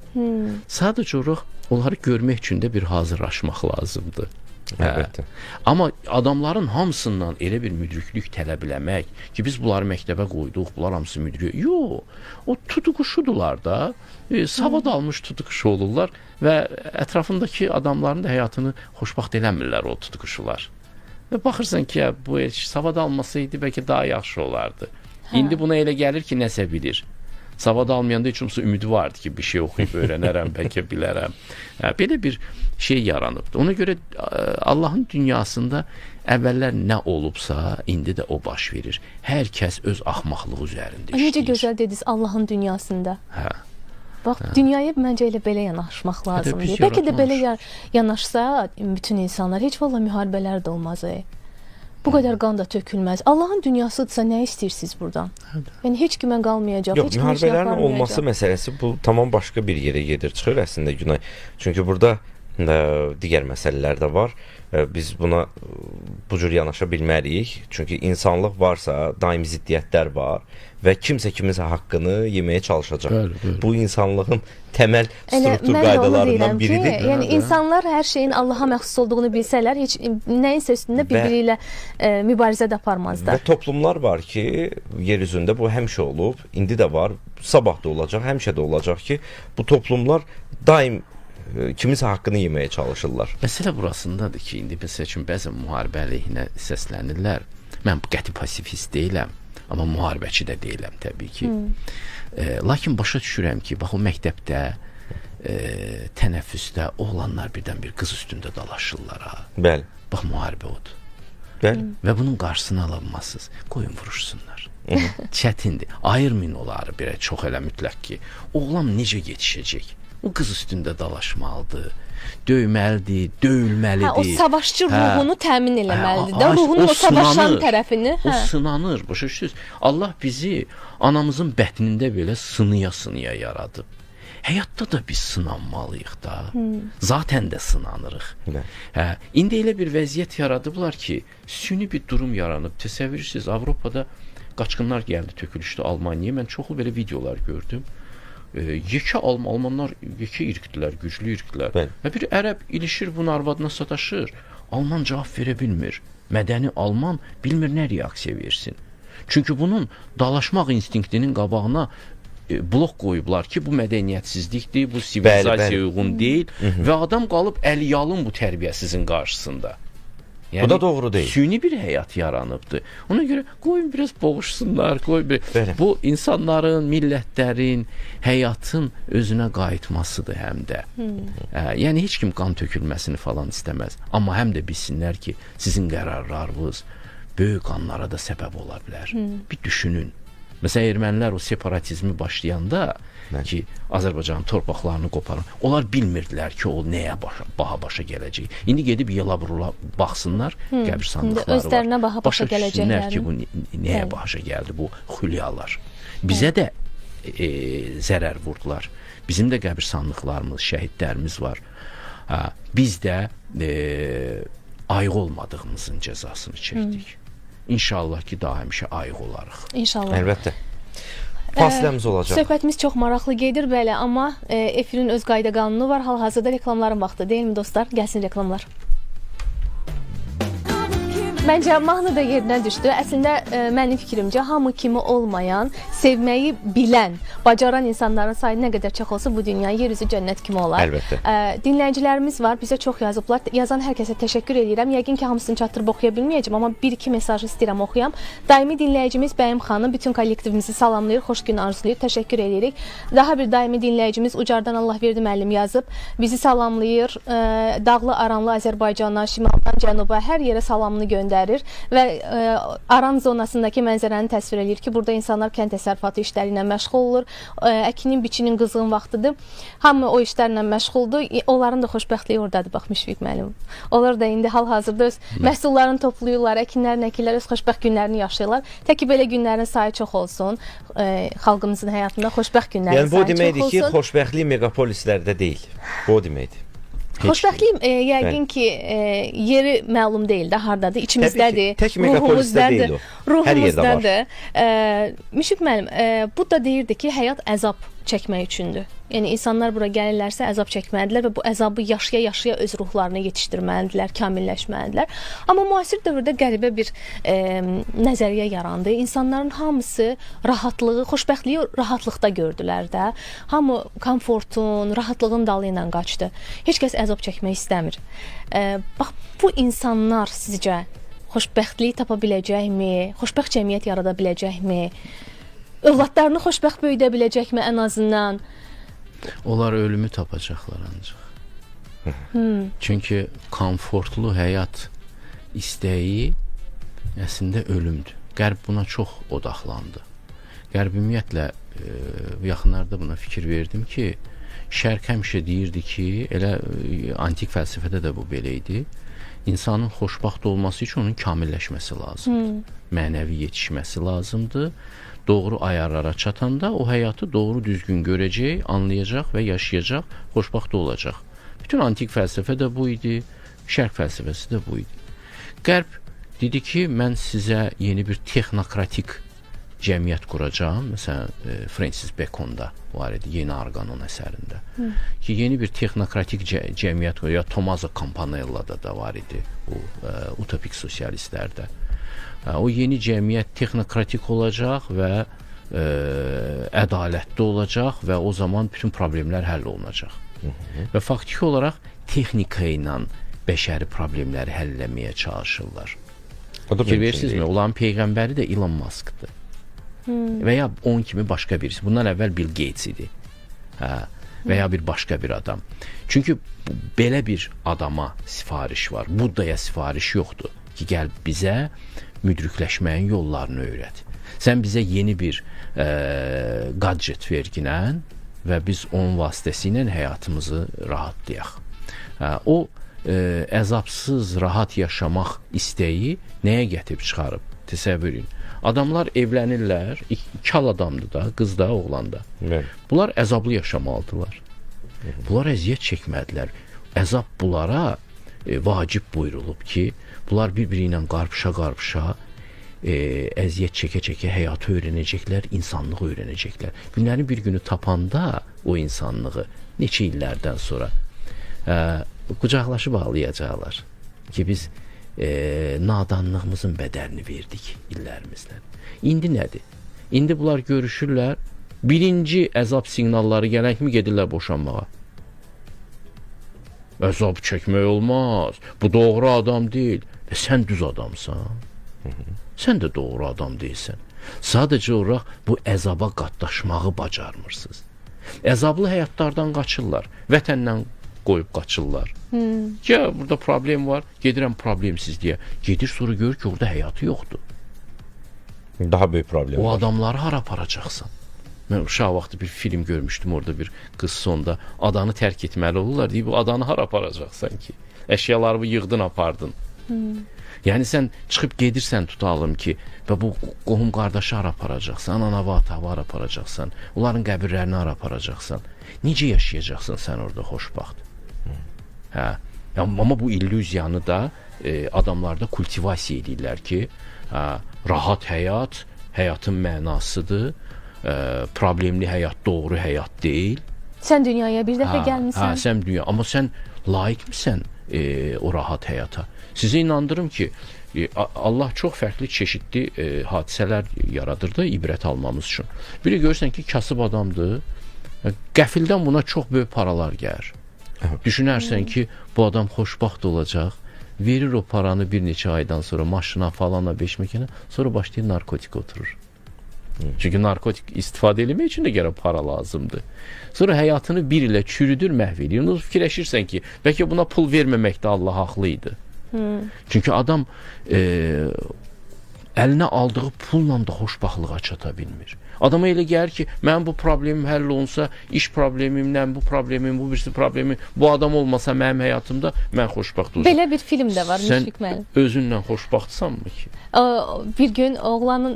Sadəcə olaraq onları görmək üçün də bir hazırlaşmaq lazımdır. Əlbəttə. Amma adamların hamısından elə bir müdriklik tələb eləmək ki, biz bunları məktəbə qoyduq, bunlar hamısı müdrik. Yox, o tutuquşudular da, savad almış tutuquşu olurlar və ətrafındakı adamların da həyatını xoşbəxt eləmirlər o tutuquşular. Və baxırsan ki, ya, bu heç savad almasaydı bəlkə daha yaxşı olardı. İndi buna elə gəlir ki, nəsə bilir. Savad almayanda heç olmasa ümidi vardı ki, bir şey oxuyub öyrənərəm, bəlkə bilərəm. Hə, belə bir şey yaranıbdı. Ona görə Allahın dünyasında əvvəllər nə olubsa, indi də o baş verir. Hər kəs öz axmaqlığı üzərində Necə işləyir. gözəl dediniz Allahın dünyasında. Hə. Bax, dünyaya məncə elə belə yanaşmaq lazımdır. Bəlkə də belə yanaşsa bütün insanlar heç vallah müharibələr də olmaz. Bu qədər qan da tökülməz. Allahın dünyasıdırsa nə istəyirsiniz burdan? Yəni heç kimə qalmayacaq, Yox, heç kim heç nə müharibələrin olması aparmayacaq. məsələsi bu tamam başqa bir yerə gedir, çıxır əslində Günay. Çünki burada digər məsələlər də var. Biz buna bu cür yanaşa bilmərik. Çünki insanlıq varsa, daim ziddiyyətlər var və kimsə kiminsə haqqını yeməyə çalışacaq. Bəli, bəli. Bu insanlığın təməl Elə struktur mən də onu qaydalarından deyirəm ki, biridir. yəni insanlar hər şeyin Allaha məxsus olduğunu bilsələr, heç nəyinsə üstündə bir-biri ilə mübarizə də aparmazlar. Və toplumlar var ki, yer üzündə bu həmişə olub, indi də var, sabah da olacaq, həmişə də olacaq ki, bu toplumlar daim kiminsə haqqını yeməyə çalışırlar. Məsələ burasındadır ki, indi məsəl üçün bəzən müharibə əleyhinə səslənirlər. Mən qəti pasifist deyiləm, amma müharibəçi də deyiləm təbii ki. Lakin başa düşürəm ki, bax o məktəbdə tənəffüsdə oğlanlar birdən bir qız üstündə dalaşırlar ha. Bəli. Bax müharibə odur. Bəli. Və bunun qarşısını alınmasız. Qoyun vuruşsunlar. Çətindir. Ayırmayın onları birə çox elə mütləq ki, oğlan necə yetişəcək? O qız üstündə dalaşmalıdır, döyməlidir, döyülməlidir. Hə, o savaşçı ruhunu təmin eləməlidir də, ruhunun o savaşan tərəfini. O sınanır, başa düşürsünüz? Allah bizi anamızın bətnində belə sınıya-sınıya yaradıb. Həyatda da biz sınanmalıyıq da. Zaten də sınanırıq. Hə, indi elə bir vəziyyət yaradıblar ki, süni bir durum yaranıb. Təsəvvür edirsiniz, Avropada qaçqınlar gəldi, tökülüşdü Almaniyaya. Mən çoxlu belə videolar gördüm. Yekə Almanlar yekə irqdilər, güclü irqdilər. Bəli. Və bir ərəb ilişir bunun arvadına sataşır. Alman cavab verə bilmir. Mədəni Alman bilmir nə reaksiya versin. Çünki bunun dalaşmaq instinktinin qabağına blok qoyublar ki, bu mədəniyyətsizlikdir, bu sivilizasiyaya uyğun deyil və adam qalıb əli yalın bu tərbiyəsizin qarşısında. Yəni, bu da doğru deyil. Süni bir həyat yaranıbdır. Ona görə qoyun biraz boğuşsunlar, qoy bir. Bəli. Bu insanların, millətlərin, həyatın özünə qayıtmasıdır həm də. Yəni heç kim qan tökülməsini falan istəməz. Amma həm də bilsinlər ki, sizin qərarlarınız böyük qanlara da səbəb ola bilər. Bir düşünün. Məsələn, ermənilər o separatizmi başlayanda ki, Azərbaycanın torpaqlarını qoparın. Onlar bilmirdilər ki, o nəyə baha başa gələcək. İndi gedib Yelabrula baxsınlar, qəbirstanlıqları var. Özlərinə baha başa gələcəklər ki, bu nəyə Bəli. başa gəldi bu xülyalar. Bizə də zərər vurdular. Bizim də qəbirstanlıqlarımız, şəhidlərimiz var. Biz də ayıq olmadığımızın cəzasını çəkdik. İnşallah ki, daha həmişə ayıq olarıq. İnşallah. Əlbəttə. Fasiləmiz olacaq. Söhbətimiz çox maraqlı gedir, bəli, amma efirin öz qayda qanunu var. Hal-hazırda reklamların vaxtı, deyilmi dostlar? Gəlsin reklamlar. Məncə mahnı da yerinə düşdü. Əslində mənim fikrimcə hamı kimi olmayan, sevməyi bilən, bacaran insanların sayı nə qədər çox olsa bu dünya yer üzü cənnət kimi olar. Əlbəttə. Dinləyicilərimiz var, bizə çox yazıblar. Yazan hər kəsə təşəkkür edirəm. Yəqin ki, hamısını çatdırıb oxuya bilməyəcəm, amma bir-iki mesajı istəyirəm oxuyam. Daimi dinləyicimiz Bəyim xanım bütün kollektivimizi salamlayır, xoş gün arzulayır. Təşəkkür edirik. Daha bir daimi dinləyicimiz Ucardan Allahverdi müəllim yazıb, bizi salamlayır. Dağlı, aranlı Azərbaycana, şimaldan cənuba hər yerə salamını göndərib. göndərir və Aran zonasındakı mənzərəni təsvir eləyir ki, burada insanlar kənd təsərrüfatı işləri ilə məşğul olur. Əkinin, biçinin qızğın vaxtıdır. Hamı o işlərlə məşğuldur. Onların da xoşbəxtliyi oradadır, bax Müşfiq müəllim. Onlar da indi hal-hazırda öz məhsullarını toplayırlar, əkinlərini əkirlər, öz xoşbəxt günlərini yaşayırlar. Tək ki belə günlərin sayı çox olsun. Xalqımızın həyatında xoşbəxt günlərin Yəni bu sayı çox deməkdir ki, olsun. xoşbəxtlik megapolislərdə deyil. Bu o deməkdir. Xoşbəxtlik yəqin ki, yeri məlum deyil də, hardadır, içimizdədir, Təbii ki, tək megapolisdə deyil o. Hər yerdə var. Ruhumuzdadır. Müşfiq müəllim, bu da deyirdi ki, həyat əzab çəkmək üçündür. Yəni insanlar bura gəlirlərsə əzab çəkməlidirlər və bu əzabı yaşaya-yaşaya öz ruhlarını yetişdirməlidirlər, kamilləşməlidirlər. Amma müasir dövrdə qəribə bir nəzəriyyə yarandı. İnsanların hamısı rahatlığı, xoşbəxtliyi rahatlıqda gördülər də. Hamı komfortun, rahatlığın dalı ilə qaçdı. Heç kəs əzab çəkmək istəmir. Bax bu insanlar sizcə xoşbəxtlik tapa biləcəkmi? Xoşbəxt cəmiyyət yarada biləcəkmi? Övladlarını xoşbəxt böyüdə biləcəkmi ən azından? Onlar ölümü tapacaqlar ancaq. Çünki komfortlu həyat istəyi əslində ölümdür. Qərb buna çox odaqlandı. Qərb ümumiyyətlə yaxınlarda buna fikir verdim ki, Şərq həmişə deyirdi ki, elə antik fəlsəfədə də bu belə idi. İnsanın xoşbəxt olması üçün onun kamilləşməsi lazımdır. Mənəvi yetişməsi lazımdır. Doğru ayarlara çatanda o həyatı doğru düzgün görəcək, anlayacaq və yaşayacaq, xoşbəxt olacaq. Bütün antik fəlsəfə də bu idi, Şərq fəlsəfəsi də bu idi. Qərb dedi ki, mən sizə yeni bir texnokratik cəmiyyət quracağam. Məsələn, Francis Bacon'da var idi, Yeni Arqanon əsərində. Ki, yeni bir texnokratik cəmiyyət quracaq. Ya Tommaso Campanella'da da var idi, o utopik sosialistlərdə. O yeni cəmiyyət texnokratik olacaq və ədalətli olacaq və o zaman bütün problemlər həll olunacaq. Və faktiki olaraq texnika ilə bəşəri problemləri həll eləməyə çalışırlar. Fikir verirsinizmi? Onların peyğəmbəri də Elon Musk'dır. Və ya onun kimi başqa birisi. Bundan əvvəl Bill Gates idi. Hə, və ya bir başqa bir adam. Çünki belə bir adama sifariş var. Buddaya sifariş yoxdur ki, gəl bizə müdrikləşməyin yollarını öyrət. Sən bizə yeni bir gadget verginən və biz onun vasitəsilə həyatımızı rahatlayaq. O əzabsız, rahat yaşamaq istəyi nəyə gətirib çıxarıb? Təsəvvür edin. Adamlar evlənirlər, kal adamdır da, qız da, oğlan da. Bunlar əzablı yaşamalıdırlar. Bunlar əziyyət çəkmədilər. Əzab bunlara vacib buyurulub ki, bunlar bir-biri ilə qarpışa-qarpışa, əziyyət çəkə-çəkə həyatı öyrənəcəklər, insanlığı öyrənəcəklər. Günlərin bir günü tapanda o insanlığı neçə illərdən sonra qucaqlaşıb ağlayacaqlar ki, biz nadanlığımızın bədəlini verdik illərimizlə. İndi nədir? İndi bunlar görüşürlər, birinci əzab siqnalları gələn kimi gedirlər boşanmağa. Əzab çəkmək olmaz, bu doğru adam deyil. Və sən düz adamsan, sən də doğru adam deyilsən. Sadəcə olaraq bu əzaba qatlaşmağı bacarmırsınız. Əzablı həyatlardan qaçırlar, vətəndən qoyub qaçırlar. Ya burada problem var, gedirəm problemsiz deyə. Gedir sonra görür ki, orada həyatı yoxdur. Daha böyük problem O var. adamları hara aparacaqsan? Mən uşaq vaxtı bir film görmüşdüm, orada bir qız sonda adanı tərk etməli olurlar. Deyir, bu adanı hara aparacaqsan ki? Əşyalarını yığdın, apardın. Yəni sən çıxıb gedirsən tutalım ki, və bu qohum qardaşı hara aparacaqsan, ana və ata hara aparacaqsan, onların qəbirlərini hara aparacaqsan? Necə yaşayacaqsan sən orada xoşbəxt? Hə. Amma bu illüziyanı da adamlarda kultivasiya edirlər ki, rahat həyat həyatın mənasıdır, problemli həyat doğru həyat deyil. Sən dünyaya bir dəfə gəlmisən. Hə, sən dünya, amma sən layiqmisən o rahat həyata? Sizi inandırım ki, Allah çox fərqli çeşidli hadisələr yaradır da ibrət almamız üçün. Biri görürsən ki, kasıb adamdır, qəfildən buna çox böyük paralar gəlir. Düşünərsən ki, bu adam xoşbəxt olacaq, verir o paranı bir neçə aydan sonra maşına falana, beşməkənə, sonra başlayır narkotik oturur. Çünki narkotik istifadə eləmək üçün də gərək para lazımdır. Sonra həyatını bir ilə çürüdür, məhv eləyir. Onu fikirləşirsən ki, bəlkə buna pul verməməkdə Allah haqlı idi. Çünki adam əlinə aldığı pulla da xoşbəxtliyə çata bilmir. Adama elə gəlir ki, mənim bu problemim həll olunsa, iş problemimlə, bu problemim, bu birisi problemim, bu adam olmasa mənim həyatımda mən xoşbəxt olacağam. Belə bir film də var, Sən Müşfiq müəllim. özünlə xoşbəxtsanmı ki? Bir gün oğlanın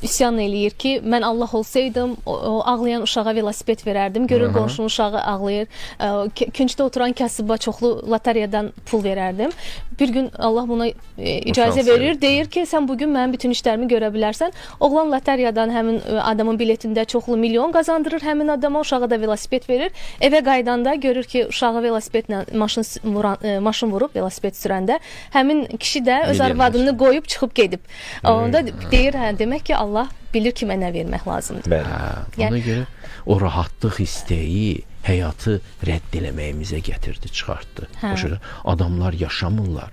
üsyan eləyir ki, mən Allah olsaydım o ağlayan uşağa velosiped verərdim. Görür qonşunun uşağı ağlayır. Küncdə oturan kasıba çoxlu lotereyadan pul verərdim. Bir gün Allah buna icazə verir, deyir ki, sən bugün mənim bütün işlərimi görə bilərsən. Oğlan lotereyadan həmin adamın biletində çoxlu milyon qazandırır həmin adama, uşağa da velosiped verir. Evə qayıdanda görür ki, uşağı velosipedlə maşın vurub velosiped sürəndə həmin kişi də öz arvadını qoyub çıxıb gedib. Onda deyir, hə, demək ki, Allah bilir kimə nə vermək lazımdır. Bəli. Hə, ona görə o rahatlıq istəyi həyatı rədd eləməyimizə gətirdi, çıxartdı. Başa adamlar yaşamırlar.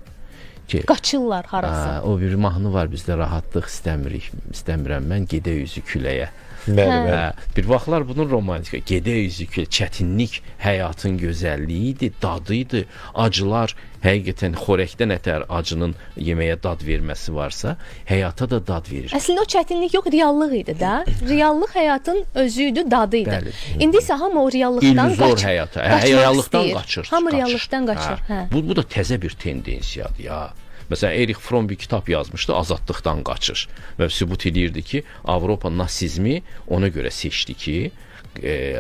Ki, qaçırlar harasa. O bir mahnı var bizdə, rahatlıq istəmirik, istəmirəm mən, gedək üzü küləyə. Bəli, bəli. Bir vaxtlar bunun romantika, gedək üzü küləyə, çətinlik həyatın gözəlliyi idi, dadı idi. Acılar həqiqətən xörəkdən ətər acının yeməyə dad verməsi varsa, həyata da dad verir. Əslində o çətinlik yox, reallıq idi də. Reallıq həyatın özü idi, dadı idi. Bəli. İndi isə hamı o reallıqdan İllüzor həyata, reallıqdan qaçır. Hamı reallıqdan qaçır. Hə. Bu da təzə bir tendensiyadır ya. Məsələn, Erich Fromm bir kitab yazmışdı, Azadlıqdan qaçır. Və sübut eləyirdi ki, Avropa nasizmi ona görə seçdi ki,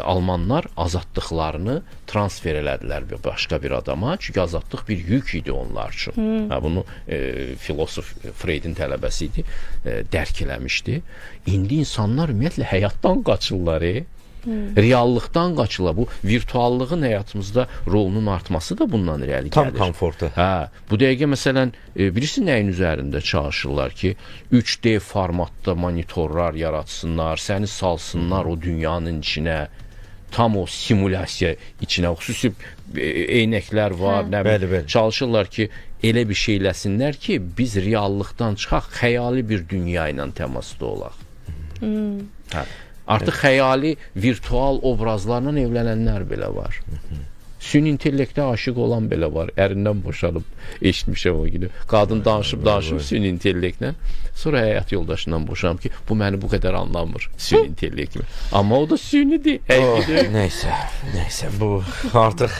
Almanlar azadlıqlarını transfer elədilər başqa bir adama. Çünki azadlıq bir yük idi onlar üçün. Hə, bunu filosof Freydin tələbəsi idi, dərk eləmişdi. İndi insanlar ümumiyyətlə həyatdan qaçırlar. Reallıqdan qaçırlar. Bu virtuallığın həyatımızda rolunun artması da bundan irəli gəlir. Tam komfortu. Hə, bu dəqiqə məsələn, bilirsin nəyin üzərində çalışırlar ki, 3D formatda monitorlar yaratsınlar, səni salsınlar o dünyanın içinə, tam o simulyasiya içinə, xüsusi eynəklər var, nə bilim, çalışırlar ki, elə bir şey eləsinlər ki, biz reallıqdan çıxaq, xəyali bir dünya ilə təmasda olaq. Hə. Artıq xəyali virtual obrazlarla evlənənlər belə var. Süni intellektə aşiq olan belə var. Ərindən boşanıb eşitmişəm o günü. Qadın danışıb süni intellektlə. Sonra həyat yoldaşından boşanıb ki, bu məni bu qədər anlamır süni intellekt kimi. Amma o da sünidir. Nəysə, bu artıq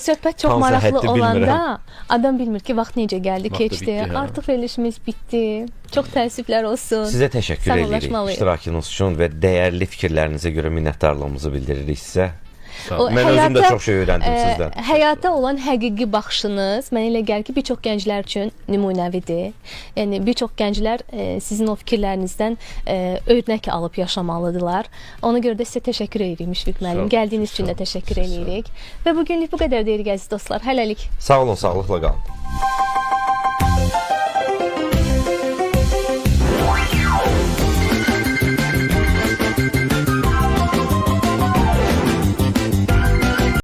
söhbət çox maraqlı olanda adam bilmir ki, vaxt necə gəldi, keçdi. Artıq verilişimiz bitdi. Çox təəssüflər olsun. Sizə təşəkkür edirik iştirakınız üçün və dəyərli fikirlərinizə görə minnətdarlığımızı bildiririk sizə. Mən özüm də çox şey öyrəndim sizdən. Həyata olan həqiqi baxışınız mənə elə gəlir ki, bir çox gənclər üçün nümunəvidir. Yəni bir çox gənclər sizin o fikirlərinizdən örnək alıb yaşamalıdırlar. Ona görə də sizə təşəkkür edirik Müşfiq müəllim. Gəldiyiniz üçün də təşəkkür edirik. Və bugünlük bu qədər deyirik əziz dostlar. Hələlik. Sağ olun, sağlıqla qalın.